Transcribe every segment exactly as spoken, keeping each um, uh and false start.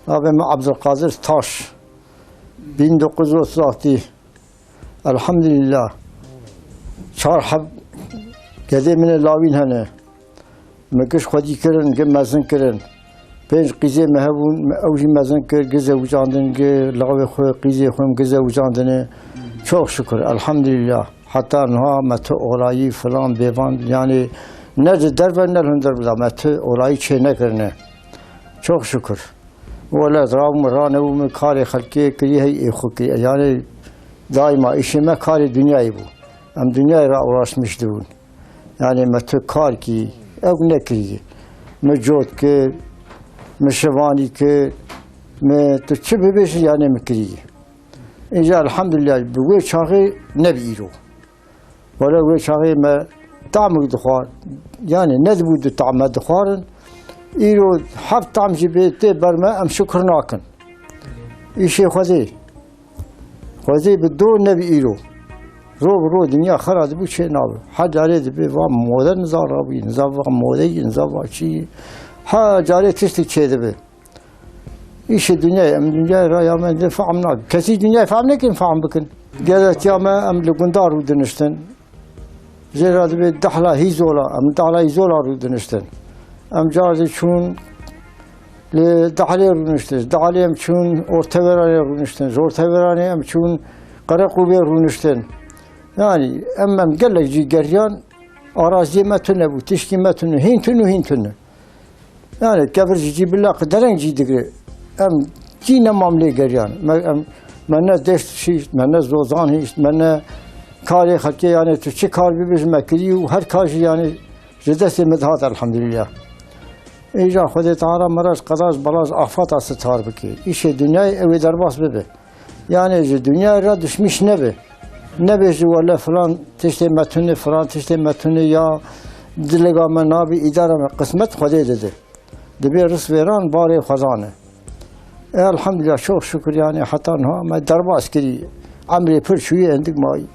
Navê min Abdulkadir Taş. Bin dokuz yüz otuz altı. Elhamdülillah. Çar heb gedê min ê lawîn hene. Me giş xwedî kirin, gi mezin kirin. Pênc qîzê me hebûn, me ew jî mezin kir, gi zewicandin, gi lawê xwe, qîzê xwe em gi zewicandinê. Çok şükür, elhamdülillah. Heta niha me tu olayî filan bêvan, yanî ne di derve ne li hundir bila me tu olayî çê nekirine. Çok şükür. Welat rabûm, ranebûm, karê xelkê kirî, hey ê xwe kirî. Yanî daîma îşê me karê dinyayê bû. Em dinyayê re uğraşmış dibûn. Yanî me tu kar kî, ew nekirî. Me cot kir, me şivanî kir, me tu çi bibêjî, yanî me kirî. Înca elhamdülillah, bi wê çaxê ne bi îro. Wele wê çaxê me tamik dixwar, yanî nedibû du tam me dixwarin. Îro heft tam jî bê tê ber me, em şukir nakin. Îşê Xwedê. Xwedê bi do ne bi îro. Ro bi ro dinya xera dibû çê nabe. Her carê dibê va mode niza rabûyî, niza va modeyî, niza va çi yî. Her carê tiştî çê dibe. Îşê dinyayê, em dinyayê raya me de fehm nakin. Kesî dinyayê fehm nekin, fehm bikin. Geletiya me em li gunda rûdiniştin. Jê re dibê dehla hîzola, em dehla hîzola rûdiniştin. Em car dî çûn li dehlê rûniştin. Dehlê em çûn orteveranê rûniştin. Ji orteveranê em çûn Qereqûbê rûniştin. Yanî em, em gelek jî geriyan, araziyê me tune bû, tişkî me tune, hîn tune, hîn tune. Yanî kevir ji cî bilaqî dereng cî digre. Em cî ne mamlê geriyan. Me, em, me ne deşt şîşt, me ne zozan hişt, me ne karê xelkê, yanî tu çi kar bibêj me kirî û her kar jî yanî ji destê me dihat elhamdülillah. Îca Xwedê Teala me re ji qeza ji bela ji afata sitar bike. Îşê dinyayê ew ê derbas bibe. Yanî ji dinyayê re dişmîş nebe. Nebêje wele filan tiştê me tune, filan tiştê me tune ya diliga me nabî îdara me. Qismet Xwedê dide. Dibê rizq vêran barê xwezan e. E, elhamdülillah, çok şükür, yanî heta niha me derbas kirî. Emrê pir çûyî endik mayî.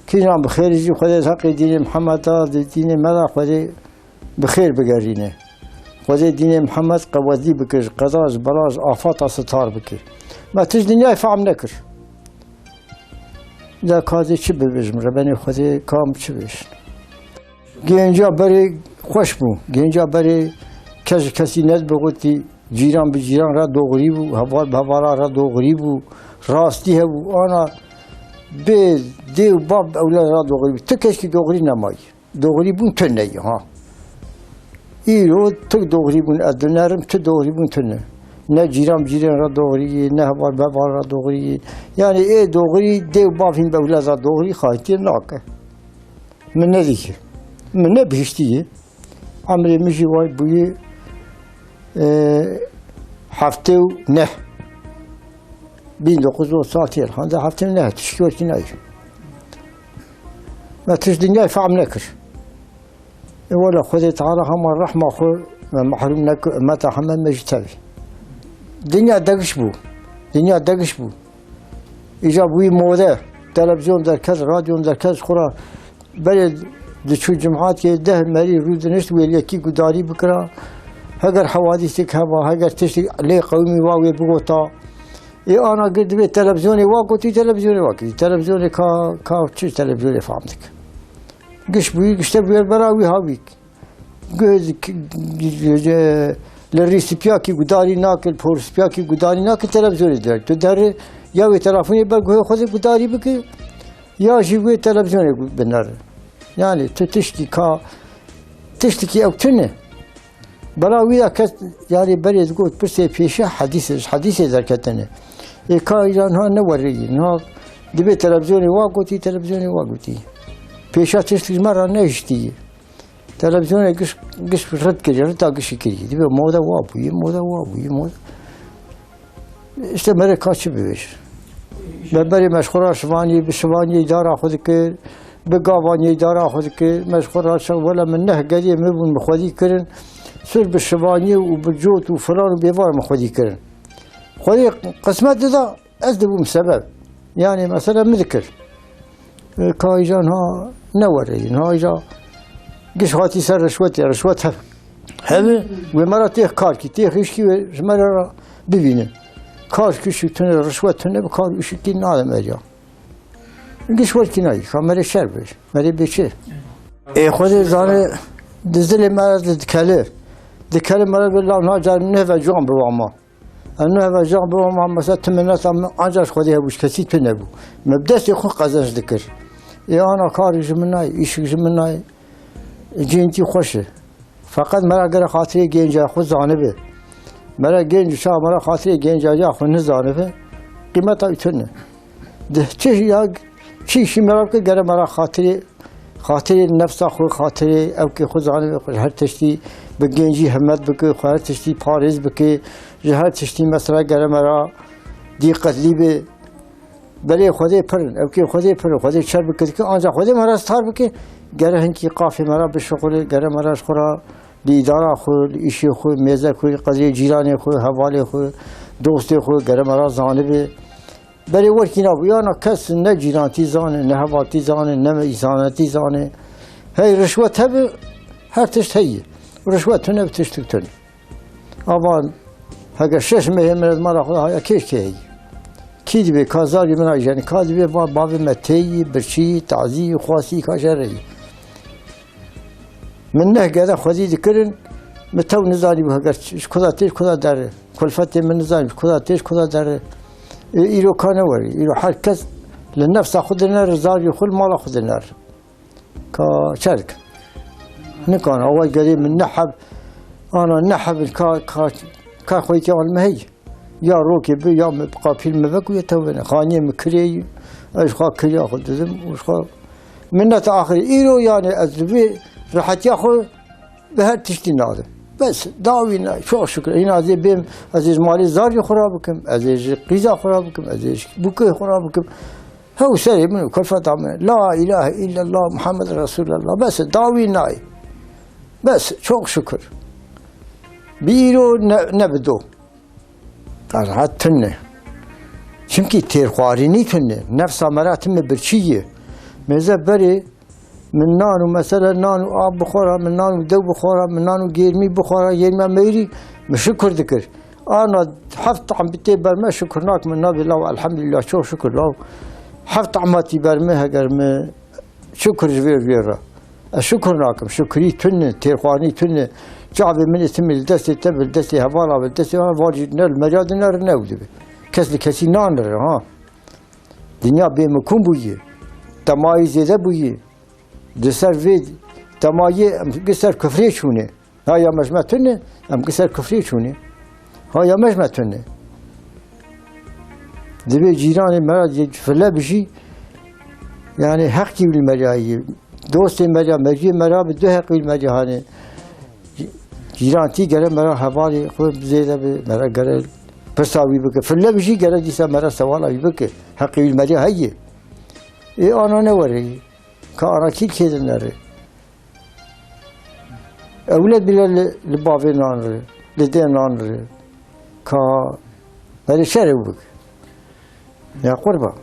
Kîjan bi xêrî jî Xwedê heqê dînê Mihemed da, di dînê me de Xwedê bi xêr bigerîne. Xwedê dînê Mihemed qewetî bike, ji qeza ji bela ji afata sitar bike. Me tişt dinyayê fehm nekir. De ka dê çi bibêjim, rebenê Xwedê kam çi bêjin. Gênca berê xweş bû. Gênca berê kes ji kesî nedibigotî, cîran bi cîran re doxirî bû, heval bi hevala re doxirî bû, rastî hebû. Ana bê dê û bav bi ewlad re doxirî bû. Tu keşkî doxirî nemayî. Doxirîbûn tune ye, ha. Îro tu doxirîbûn ez dinerim, tu doxirîbûn tune. Ne cîran cîran re doxirî ye, ne heval beval re doxirî ye. Yanî ê doxirî dê û bavîn bi ewlada doxirî xaytiyê nake. Min nedîtiye. Min nebihiştiye. Emrê min jî way bûye, e, heftê û neh. Bin dokuz yüz otuz altı elhamdülillah, heftê û neh, tişkî wekî nayê. Me tişt dinyayê fehm nekir. E, wela Xwedê Teala hema rehma xwe me mehrûm neke, ummeta heme me jî tevî. Dinya degiş bû. Dinya degiş bû. Îca bûyî mode. Televizyon derket, radyon derket, xwe ra berê diçû cemaatê deh merî rûdinişt wê yekî gudarî bikira. Heger hewadîsek heba, heger tiştek lê qewimî wa wê bigota. Ê ana gir dibê televîzyonê wa gotî, televîzyonê wa kirî. Televîzyonê ka, ka çi televîzyonê fam dik. Giş bûyî, gişte bûyer bera wî ha wî. Gu-, k-, k-, li rîsipiyakî gudarî nake, li porîsipiyakî gudarî nake, televîzyonê direk. Tu derê ya wê telefonê ber guhê xwe de gudarî bike, ya jî wê televîzyonê gu-, binere. Yani tu tiştî ka, tiştekî ew tune. Bela wî ya kes, yani berê digot pirsê pêşe hedîsê, ji hedîsê derketine. Ê ka îca niha ne werê yî, niha dibê televîzyonê wa gotî, televîzyonê wa gotî. Pêşa tiştek ji me re nehiştî. Televîzyonê giş, giş rit kirî, rita gişî kirî. Dibê moda wa bûyî, moda wa bûyî, moda. Îşte merê ka çi bibêj. Me berê me ji xwe re şivanî, bi şivaniyê îdara xwe dikir, bi gavaniyê îdara xwe dikir. Me ji xwe re şev, wele min neh geriyê min bûn, min xwedî kirin. Sir bi şivaniyê û bi cot û filan û bêvar min xwedî kirin. Xwedî qismet dida, ez dibûm sebeb. Yani mesela min dikir. E, ka îca niha ne were yî. Niha îca giş hatî ser rişwetê, rişwet hev. Heve, wê me ra têx kar kî, têx îş kî wê ji me re ra bibînin. Kar kî şik tune, rişwet tune, bi kar û îşik kî nade me ya. Giş wekî nayî, ka merê şer be, merê bê çi? Ê Xwedê zane, di zilê me re di dikele. Dikele me re bi lav nacar nehve can bi wama. Em nehve can bi wama, mesela tu mineta min ancak Xwedê hebû, ji kesî tu nebû. Me bi destê xwe qezenc dikir. Ê ana kar ji min nayê, îşik ji min nayê. Cihintî xweş e. Feqet me ra gere xatirê genca xwe zanibe. Me ra genc û çawa me ra xatirê genca ya xwe nizanibe, qîmeta wî tune. Di çi ya çi îşî me ra bike, gere me ra xatirê, xatirê nefsa xwe, xatirê ewkê xwe zanibe, xwe ji her tiştî bi gencî himmet bike, xwe her tiştî parêz bike, ji her tiştî mesela gere me ra dîqetlî be. Belê Xwedê pir in, ewkê Xwedê pir in, Xwedê çer bike dike, anca Xwedê me re star bike, gere hinkî qafê me re bişuxulê, gere me re ji xwe re li îdara xwe, li îşê xwe, mêze xwe, qedrê cîranê xwe, hevalê xwe, dostê xwe, gere me re zanibe. Belê werkî nabû, yana kes ne cîrantî zane, ne hevaltî zane, ne îsanetî zane. Hey rişwet hebe, her tişt heye. Rişwet tune bi tiştik tune. Avan, heke şeş mehê min ez mala xwe haya kêş keyî. Kî dibe ka zarî min a jenî, ka dibe va bavê me têyî, birçî, tazî, xwasî, ka şereyî. Min neh gede xwedî dikirin, min tew nizanî bû heger ji kuda tê, ji kuda derê. Kulfetê min nizanî ji kuda tê, ji kuda derê. Ê, îro ka ne werî. Îro her kes li nefsa xwe dinere, zarî xwe li mala xwe dinere. Ka çerk. Nikan, awa gerê min ne heb, ana ne heb ka, ka, ka xweytê an me hey. Ya rokê bi, ya me qapîl me vek û ya tewene. Xaniyê min kirê, ez xwe kiriya xwe didim, û xwe minnet axirî. Îro yani ez vê rehetiya xwe bi her tiştî nadim. Bes, dawî ne, çok şükür. Hîna ez ê bêm, ez ê ji malê zarî xwe ra bikim, ez ê ji qîza xwe ra bikim, ez ê ji bûkê xwe ra bikim. Hew serê min û kulfeta min. La ilahe illallah Muhammed Resulallah. Bes, dawî nayê. Bes, çok şükür. Bi îro ne, ne bi do. Qenaet tune. Çimkî têrxwarînî tune. Nefsa me ra tune birçî ye. Mêze berê min nan û mesela nan û av bixwara, min nan û dew bixwara, min nan û gêrmî bixwara, gêrmiya meyrî, min şukur dikir. Ana heft tam bi tê ber me şukur nakim, min nabê law elhamdülillah, çok şükür law. Heft tam hatî ber me heger me şukur ji vê, ji vê re. Ez şukur nakim, şukurî tune, têrxwarî tune. Çavê min îtimî li destê te bi, li destê hevala bi, li destê heval jî ne li merya dinere ne ew dibe. Kes li kesî nanire ha. Dinya bê mikum bûye. Temayî zêde bûye. Di ser vê temayê em gi ser kufrê çûne. Ha ya me ji me tune, em gi ser kufrê çûne. Ha ya me ji me tune. Divê cîranê me ra file bijî, yani heqî wî li me ra yî. Dostê me ra, meciyê me ra bi du heqî wî li me ra hane. Cî-, cîran tî gere me ra hevalê xwe zêde bi, me ra gere pirsa wî bike. File bijî gere dîsa me ra sewala wî bike. Heqî wî li me ra heye. Ê ana ne were yî. Ka ana kî kê dinere. Ewled bile li, li bavê nan re, li dê nan re. Ka berê şerê bik. Ya qurban.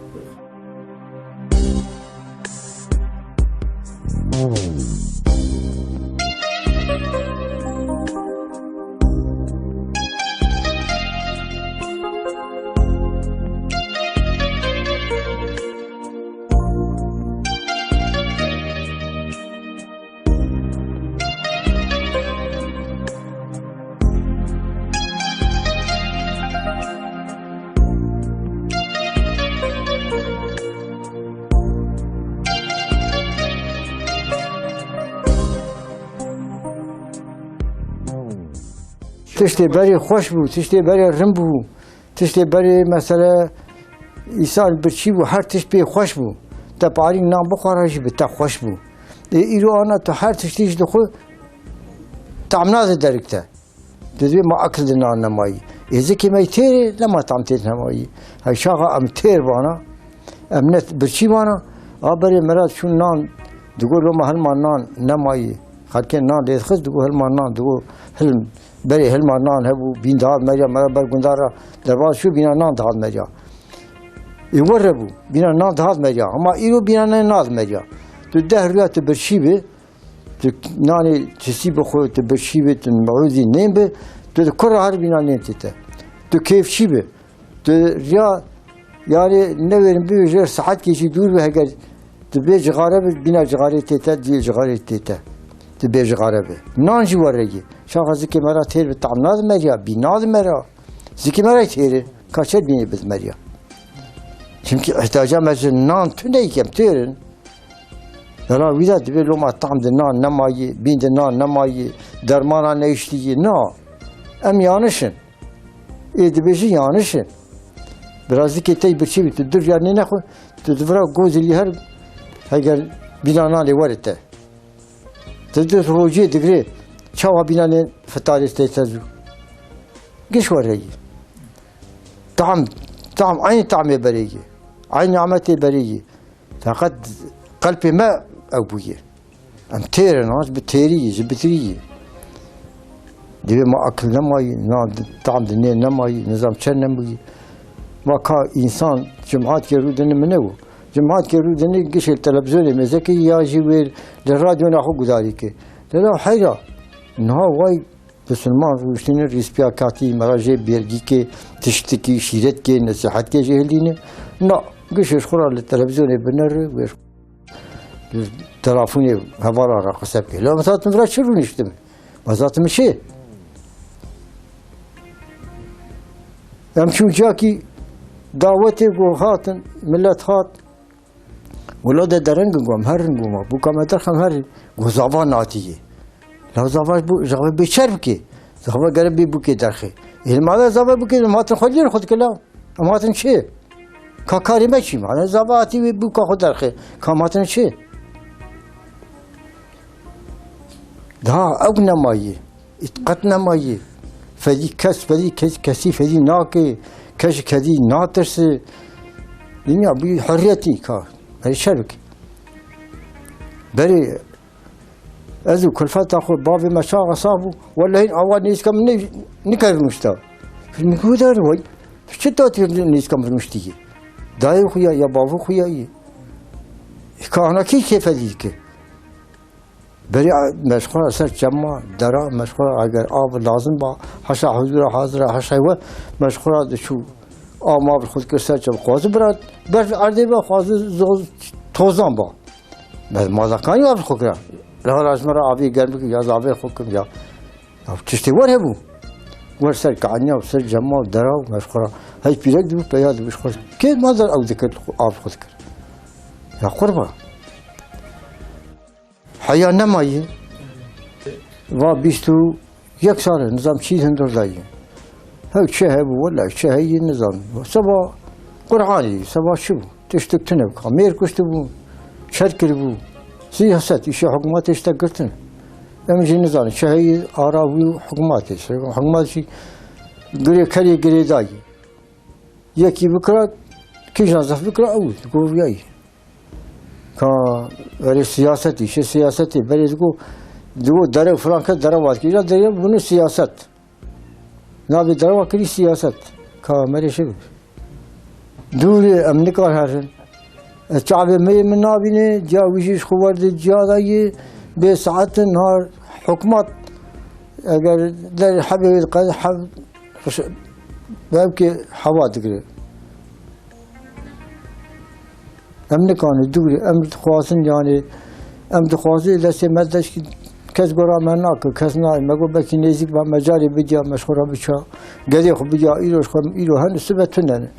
Tiştê berê xweş bû, tiştê berê rin bû. Tiştê berê, mesele, îsan birçî bû, her tişt pê xweş bû. Te parî nan bixwara jî bi te xweş bû. Ê îro ana tu her tiştî ji dixwe tam nade derik te. Tu dibê ma ekl di nan nemayî. Ê zikê me yî têr e, lema tam têr nemayî. Hey çaxa em têr bana, em ne birçî bana, a berê me ra çû nan, digo loma hilma nan nemayî. Xelkê nan lê dixist, digo hilma nan, digo hilm. Berê hilma nan hebû, bîn dihat meriya, me ra ber gundar ra derbas çû, bîna nan dihat meriya. Ê were bû, bîna nan dihat meriya. Hema îro bîna ne nat meriya. Tu deh rûya tu birçî bî, Tu nanê çisî bixwe, tu birçî bî, tu miûzî nên bî, tu di kur re her bîna nên tê te. Tu kêfçî bî. Tu riya, yani, newêrin bî jêr saetkê jî dûr bî, heger tu bê cixare bî, bîna cixarê tê te, diyê cixarê tê te. Tu bê cixare bî. Nan jî were yî. Çaxa zikê me ra têr bi tam nadime riya, bî nadime ra. Zikê me ra têr e. Ka çer bînê bidime riya. Çimkî ihtiyaca me ji nan tune yî, em têr in. Lala wî de dibê loma tam di nan nemayî, bîn di nan nemayî, dermana nehiştiyî. Na, em yaniş in. Ê dibêjin yaniş in. Birazikê tey birçî bî, tu dur ya nênexwe, tu di vira gozê lî her heger bîna nanê were te. Tu di rojê digirê, çawa bîna nên fitarê tê te zû. Giş were yî. Tam, tam, eynî tamê berê yî. Eynî ametê berê yî. Feqet qelpê me ew bûye. Em têr in, ji bi têrî yî, ji bitirî yî. Divê ma akil nemayî, na di-, tam di nê nemayî, nizam çer nebûyî. Ma ka însan cimatkê rûdinî min nebû. Cimatkê rûdinî gişê li televîzyonê mêze kê ya jî wê li radyona xwe gudarî kê. Lê la heyra, niha way Bisilman rûştîne rîspiyakatî, mera jê bêrgîkê, tiştikî, şîretkê, nesîhetkê jê hildîne. Na, gişê ji xwe ra li televîzyonê binere, wê telefonê hevala ra qise bike. La, zaten vira çi rûniştim? Ma zaten çi? Em çûn ciyakî dawetê ku hatin, millet hat, Wilo de dereng in gom, herin goma. Bûka me derxem herin. Go zava natiyê. La zava bu, zava bê çer bike. Zava gere bê bûkê derxê. Ê, ma de zava bûkê, em hatin xwe lêr xwe dike la. Em hatin çi? Ka karê me çi? Ma zava hatî wê bûka xwe derxê. Ka em hatin çi? Daha ew nemayî. Îtiqet nemayî. Fedî kes, fedî kes, kesî fedî nake, kes ji kedî natirse. Dinya bî hurriyetî ka. Berê şer bike. Berê ez û kulfeta xwe bavê me çaxa sax bû. Wellehî awa nêzîka min ne-, nikevim uşta. Min ku der way. Çi tatî nêzîka min rûniştî? Dayê xwe ya, ya bavê xwe ya yî. Ka ana kî kê fedî dike? Berî meşxula ser çema, dera, meşxula eger av lazim ba, heşa huzura hazira, heşa we, meşxula diçû. Av mav xwe dikir ser çem, xwazi bira, berf erdê ba, xwazi zoz tozan ba. Be, ma da kanî av xwe kira. Lehora ji me re avê germ bikir, ya zavê xwe kim ya. Ya tiştê wer hebû. Wer ser kaniya, ser cema, dera, meşxula. Hey pîrek dibû, peya dibû, xwe. Kê ma der ew dikir, av xwe dikir. Ya qurba. Heya nemayî. Va bîst û yek sal e, nizam çî hundir dayî. Hew çi hebû, wela çi heyî nizam. Seba Qur'anî, seba çi bû? Tiştik tune bû. Mêr kuştibû, çer kiribû. Siyaset, îşê hikûmetê ji te girtin. Em jî nizanin, çi heyî ara wî hikûmetê. Hikûmet jî girê kerê girêdayî. Yekî bikira, kîjan zef bikira, ew digoviyayî. Ka berê siyasetî, şê siyasetê, berê digo, digo dere filan kes dere vat kî, îja dere bunu siyaset. Navê dere vat kirî siyaset. Ka merê şi. Dûrê em nikar herin. Ez çavê me yê min nabîne, ciya wî jî ji xwe werdê ciya de yê, bê saetin har hikûmet, eger der hebê wê qe-, heb-, Belkî hewa digire. Em nikanî dûrî, em dixwazin, yanî, em dixwazin destê me deşkî kes gora me nake, kes nayê. Me got, belkî nêzîk be, me carê bidiya, me ji xwe re biça. Gedê xwe bidiya, îro ji xwe, îro hen sibe tune ne.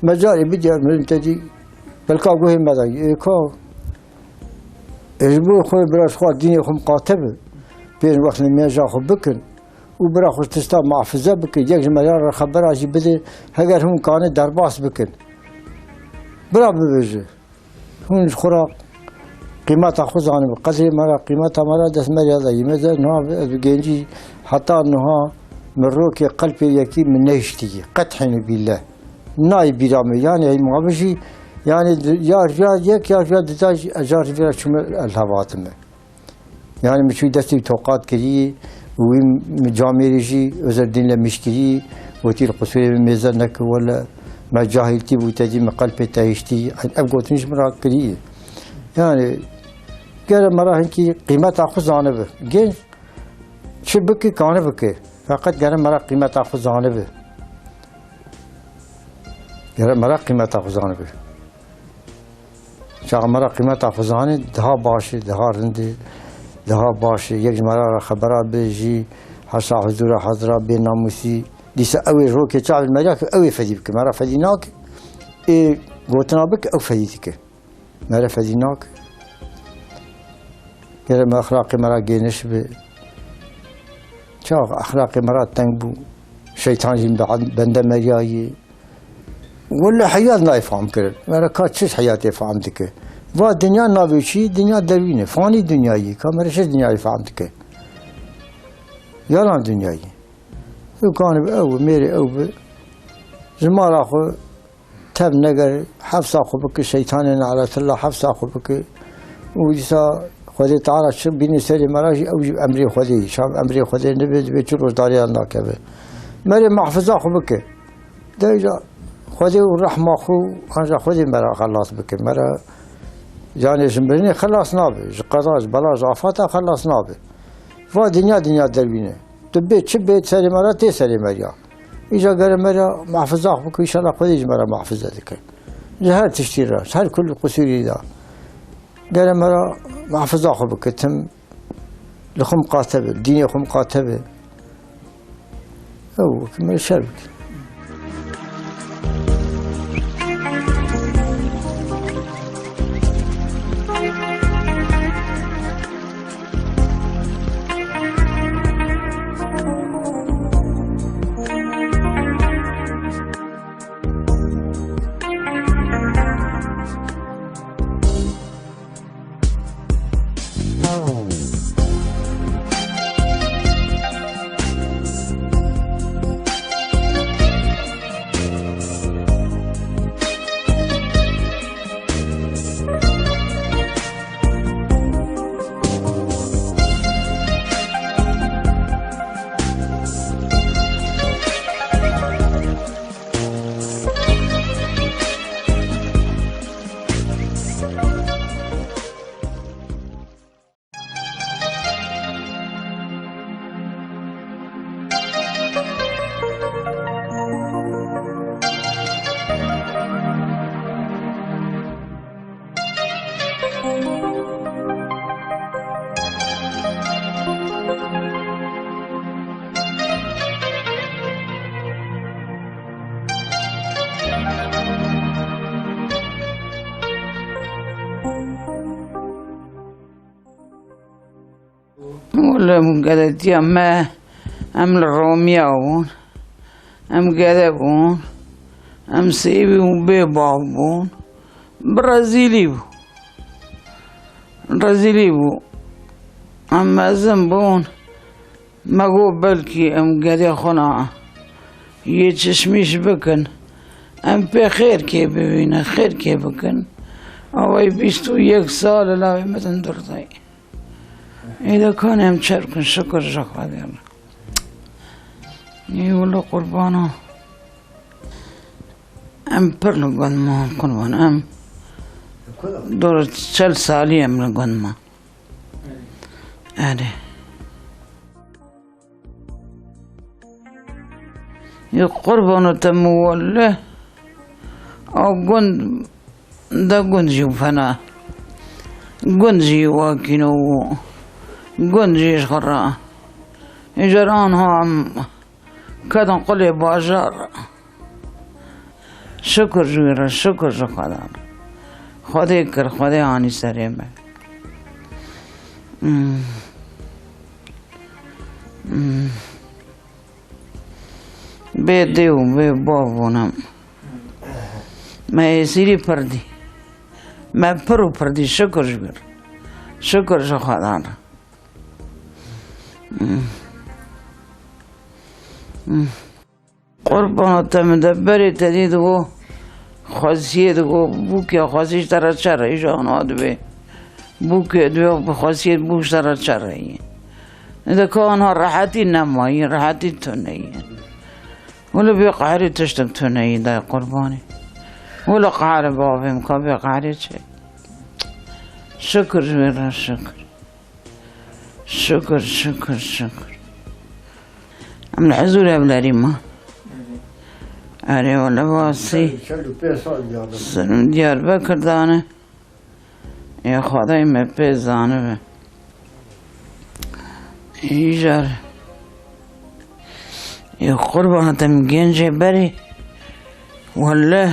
Me carê bidiya, mirin te dî, belka guhê me de, ê ka, ê ji bo xwe, bira ji xwe dînê xwe miqate be. Pênc wext nimêja xwe bikin. û bira xwe tişta muhafize bike, yek ji me ya re xebera jî bide, heger hûn kanê derbas bikin. Bira bibêje. Hûn ji xwe re qîmeta xwe zanibin. Qedrê me re, qîmeta me re dest me ya de yî. Me de niha ez bi gencî heta niha min rokê qelpê yekî min nehiştî. Qet hînî bîle. Nayê bîra me. Yanî hey ma bijî, yanî di-, ya riya yek ya riya dida jî ez car vîra çûme el hevatime. Yani mi çûyî destê wî toqat kirî û wî mi camêrê jî Ozerdîn le miş kirî, gotî li qusûrê min mêze neke wele me cahiltî bû te dî min qelpê te hiştî. Ev gotin ji min re kirî. Yani Gere me re hinkî qîmeta xwe zanibi. Genç çi bike, kanî bike. Feqet gere me re qîmeta xwe zanibi. Gere me re qîmeta xwe zanibi. Çaxa me re qîmeta xwe zanî, daha baş e, daha rind e, daha baş e. Yek ji me re xebera bi jî, hesa huzûra hazira bê namûsî. Dîsa ew ê rokê çav li me re ke ew ê fedî bike. Me re fedî nake. Ê gotina bike, ew fedî dike. Me re fedî nake. Gere me exlaqê me re gêniş bi. Çax exlaqê me re teng bû. Şeytan jî be-, bende me riyayê. Wele heyat nayê fehm kirin. Me re ka çi heyatê fehm dike? Va dinya navê çi? Dinya derwîn e. Fanî dinyayê. Ka me re çi dinyayê fehm dike? Yalan dinyayê. Ew kanî bi ew bi, mêrê ew bi. Ji mala xwe tev neger, hefsa xwe bike, şeytanê ne'letillah hefsa xwe bike. Û dîsa Xwedê Teala çi bînî serê me re jî, ew jî emrê Xwedê ye. Çav emrê Xwedê nebe, divê çi rojdariyan nakeve. Merê mehfiza xwe bike. De îca Xwedê û rehma xwe, anca Xwedê me re xelas bike. Me re, yanî ji mirinê xelas nabe, ji qeza, ji bela, ji afata xelas nabe. Va dinya, dinya derwîn e. Tu bê çi bê serê me re tê serê me ya. Îca gere me re mehfiza xwe bike, înşallah Xwedê ji me re mehfize dike. Ji her tiştî re, ji her kul qusûrî de. Gere me re mehfiza xwe bike, tim li xwe miqate be, dînê xwe miqate be. Ew wekî me şer bike. Wele em gedetiya me, em li Romiya bûn, em gede bûn, em sêwî û bê bav bûn. Bi rezîlî bû. Rezîlî bû. Em mezin bûn. Me got belkî em gedê xwe na yê çişmîş bikin. Em pê xêrkê bibînin, xêrkê bikin. Awayî bîst û yek sal e lawê me din durdayî. Êde kan em çer bikin, şikir ji Xwedê re. Ê wilo qurbano. Em pir li gund ma, qurban em. Dor çel salî em li gund ma. Erê. Ê qurbano te min wele. A gund de gund jî fena. Gund jî wakîno û gund jî ji xwe re. Îcar anha em kedin qulê bajar. Şikir ji wî re, şikir ji Xweda re. Xwedê kir, Xwedê anî serê me. Hmm. Hmm. Bê dê û bê bav bûne. Me êsîrî pir dî. Me pir û pir dî, şikir ji wî re. Şikir ji Xweda re. Hmm. Hmm. Qurbana te min de berê te dî digo, xwesiyê digo, bûkê xwesî ji te re çer e, îja ana dibê. Bûkê dibê, bi xwesiyê bûk ji te re çer e. Ê de ka ana rehetî nemayî, rehetî tuneyî. Wele bê qehrî tiştek tuneyî dayê qurbanî. Wele qehre bavê min ka bê qehrê çi? Şükür ji wê re şükür. Şükür, şükür, şükür. Em li huzûr evlerî ma. Erê wele basî. Çel û pênc sal Diyarbekir. Sirim Diyarbekir dane. Ê Xwedayê me pê zanibe. Îcar. Ê qurbana te min gencê berê. Wele.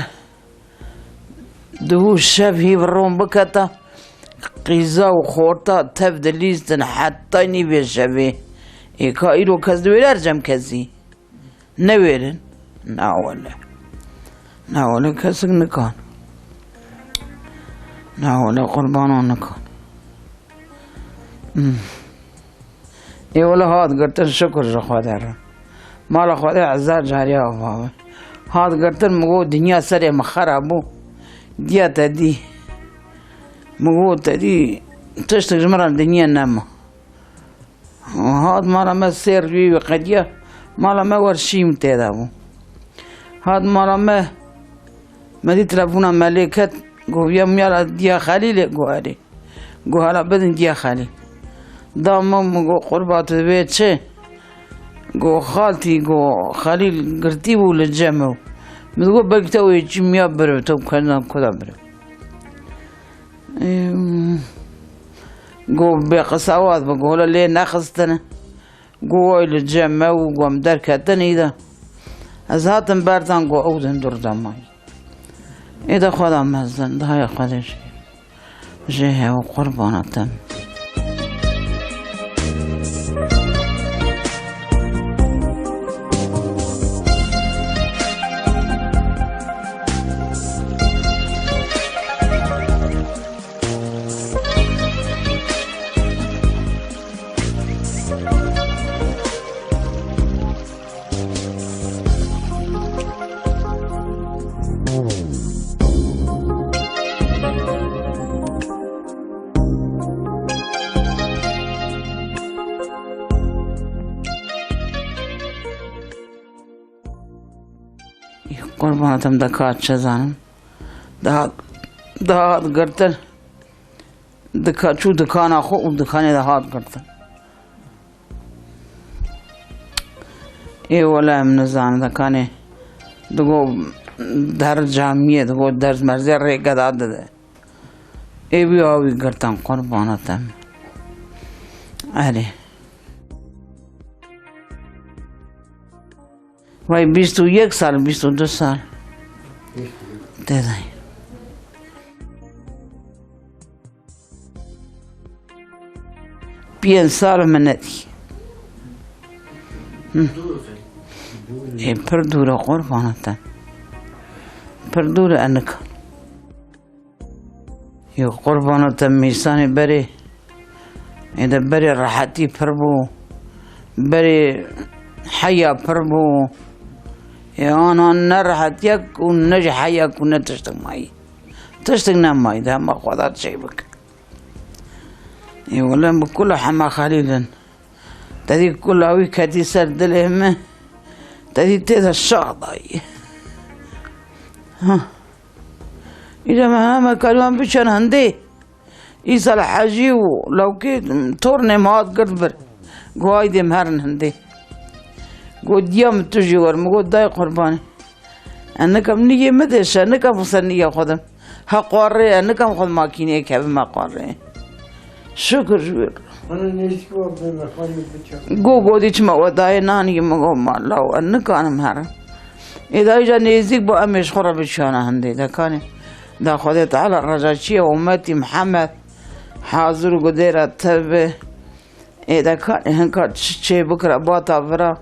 Dibû şev hîv ron biketa, qîza û xorta tev dilîstin heta nîvê şevê. Ê ka îro kes diwêre her cem kesî? Newêrin? Na wele. Na wele kesik nikan. Na wele qurbano nikan. Hmm. Ê wele hat girtin, şukur ji Xwedê re. Mala Xwedê hezar cariya ava be. Hat girtin, min got, dinya serê min xera bû. Diya te dî. Min got, te dî, tiştek ji min re dinya nema. Hat mala me sê rûyê wî qediya. Mala me wer şîm tê de bû. Hat mala me, me dî telefona me lê ket. Got, ya miyala diya Xelîlê, got, erê. Got, hala bidin diya Xelîl. Da min, min got, qurba tu divê çi? Got, xaltî, got, Xelîl girtî bû li cem ew. Min got, belkî te wê çi miya biriv, te kendan kuda biriv. Got, bê qisawat bi, got, lê nexistine. Got, way li cem me û got, em derketin îda. Ez hatim berdan, got, ew din dûr de mayî. Ê de Xweda mezin, dayê Xwedê jê. Jê hew qurbana te min. Qurbana te min, deka çi zanim. Dihat, dihat girtin. Dika-, çû dikana xwe û dikanê de hat girtin. Ê wele em nizanin dikanê. Digo der camiyê, digo der merzê rêgeda dide. Ê wî awî girtin qurbana te min. Erê. Vay bîst û yek sal, bîst û du sal. Tê de. Pênc sal min nedî. Hı. Ê, pir dûr e qurbana te. Pir dûr e enik. Yê qurbana te mîsanê berê. Ê de berê rehetî pir bû. Berê heya pir bû. Ê ana ne rehetiyek û ne jî heyek û ne tiştek mayî. Tiştek nemayî de hema Xweda çê bike. Ê wele bi kula hema Xelîl in. Te dî kula wî ketî ser dilê min. Te dî tê de şax dayî. Ha. Îca me heme karî wan biçen hindê. Îsal Hecî û lawkê tornê me hat girt bir. Got, "Haydê em herin hindê." Got, "Diya min tu jî wer." Min got, "Dayê qurbanê. Ez nikem niyê min de şe, nikem xwe ser niya xwe dim. Ha qarê, ez nikem xwe makîneyê kevime qarê." Şükür ji wê re. Hana nêzîk wa bê me xwarê biçe. Go godî çima we dayê nanî min go ma law, ez nikanim herim. Ê dayê ca nêzîk bo em ê ji xwe re biçiyana hindê de kanê. Da Xwedê Teala reca çiye ummetî Mihemed hazir û gudêra te be. Ê de kanê hinka çi çê bikira bata vira.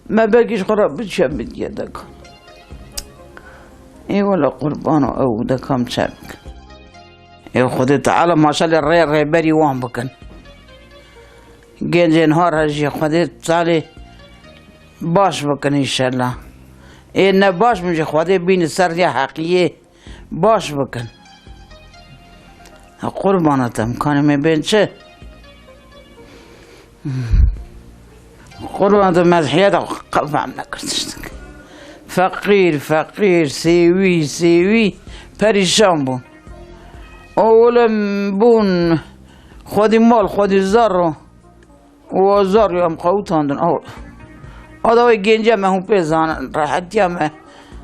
Me belkî ji xwe re biçe bidiye de kan. Ê wele qurbano ew de kam çek. Ê Xwedê Teala maşallah rê rêberî wan bikin. Gencên har hejî Xwedê Tealê baş bikin înşellah. Ê ne baş bin jî Xwedê bîni ser ya heqiyê baş bikin. Qurbana te, em kanê me bên çi? Qurbana te, mezhiyeta xwe qefam nekir tiştik. Feqîr, feqîr, sêwî, sêwî, perîşan bûn. Olim bûn, xwedî mal, xwedî zar û, û zar em xwe utandin. Aw, ada wê genciya me hûn pê zanin, rehetiya me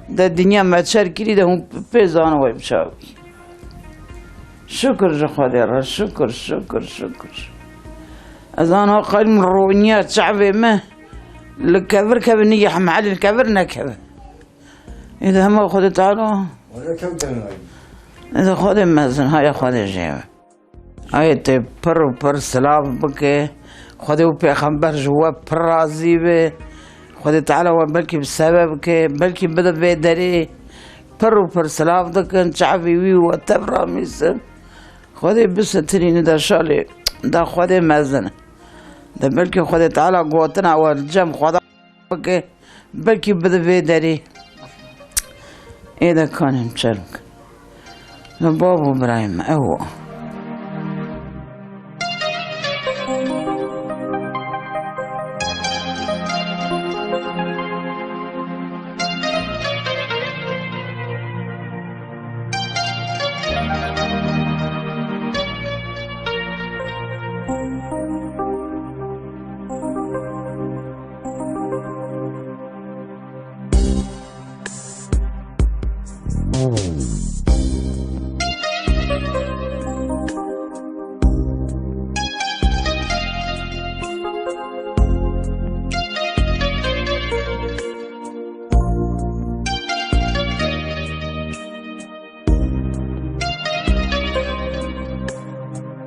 de dinya me çer kirî de hûn pê zanin wê bi çav bî. Şukir ji Xwedê re, şukir, şukir, şukir. Ez ana qelim roniya çavê me li kevir kevin nigeh mehelî li kevir nekevin. Ê de hema Xwedê Teala. Wala kew dernayin. Ê de Xwedê mezin, haya Xwedê jê be. Ayê te pir û pir silav bike. Xwedê û pêxember ji we pir razî be. Xwedê Teala we belkî bi sebeb bike, belkî bide vê derê. Pir û pir silav dikin, çavî wî we tev ramîsin. Xwedê bisitirîne de şalê, de Xwedê mezin. De belkî Xwedê Teala gotina we li cem Xweda bike, belkî bide vê derê. Ê de kanim çer bike. Li bav û birayê me, ew o.